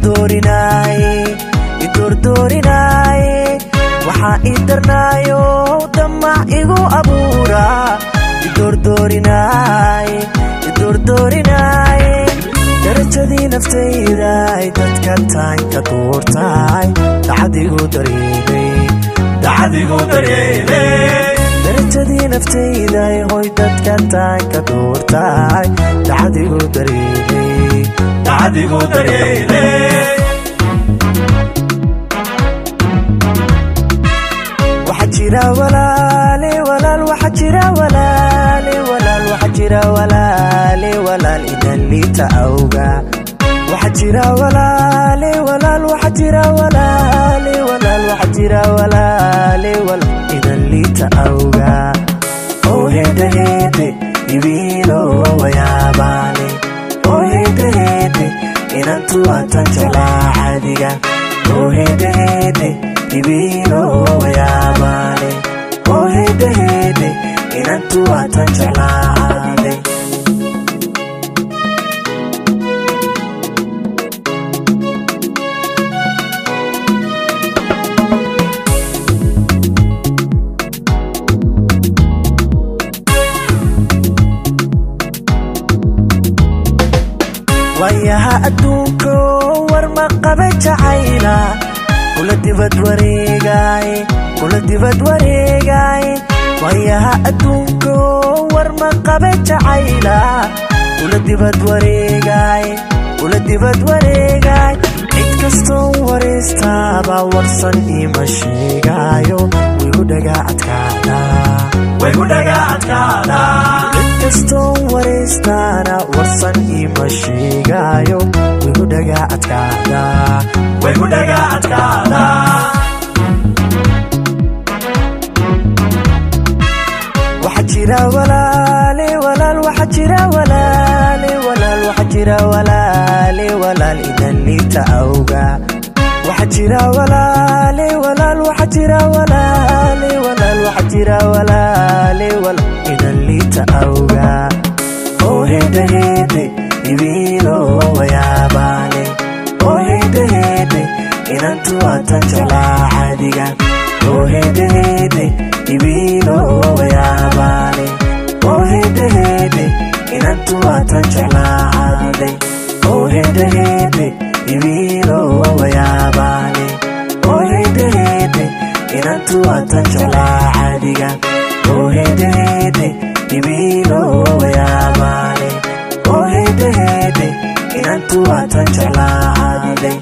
Idordoorinaaye, idordoorinaaye, waxaa ii darnaayo damac igu abuura. Idordoorinaaye, idordoorinaaye, darajadii naftayday dadka taanka duurtaay, dacadigu daryeelay, Dacadigu daryeelay. Darajadii naftayday hoy dadka taanka duurtaay, dacadigu daryeelay, Dacadigu daryeelay. Waxaa jira walaale walaal, waxaa jira walaale walaal, waxaa jira walaale walaal inan liita awga. Waxaa jira walaale walaal, waxaa jira walaale walaal, waxaa jira walaale walaal inan liita awga. Oo hede hede ibiilo wayaabaale, oo hede hede inantu waatan jeclaa caadiga. Oo hede hede ibiilo wayaabaale, oo hede hede inantu waatan jeclaa caade. Waayaha adduunko war ma qabe jacayla, kula dibad wareegaay, kula dibad wareegaay. Waayaha adduunko war ma qabe jacayla, kula dibad wareegaay, kula dibad wareegaay. Cid kastoo waraystaaba warsan iima sheegaayo, wigu dhagaa adkaada, Way ku dhaga adkaada. Cid kastoo waraystaana warsan iima sheegaayo, wigu dhagaa adkaada, Way ku dhaga adkaada. Waxaa jira walaale walaal, waxaa jira walaale walaal, waxaa jira walaale walaal inan liita awga. Waxaa jira walaale walaal, waxaa jira walaale walaal, waxaa jira walaale walaal inan liita awga. Oo hede hede ibiilo wayaabaale, oo hede hede inantu waatan jeclaa caadiga. Oo hede hede ibiilo wayaabaale, oo hede hede inantu waatan jeclaa caade. Oo hede hede ibiilo wayaabaale, oo hede hede inantu waatan jeclaa caadiga. Oo hede hede ibiilo wayaabaale, oo hede hede inantu waatan jeclaa caade.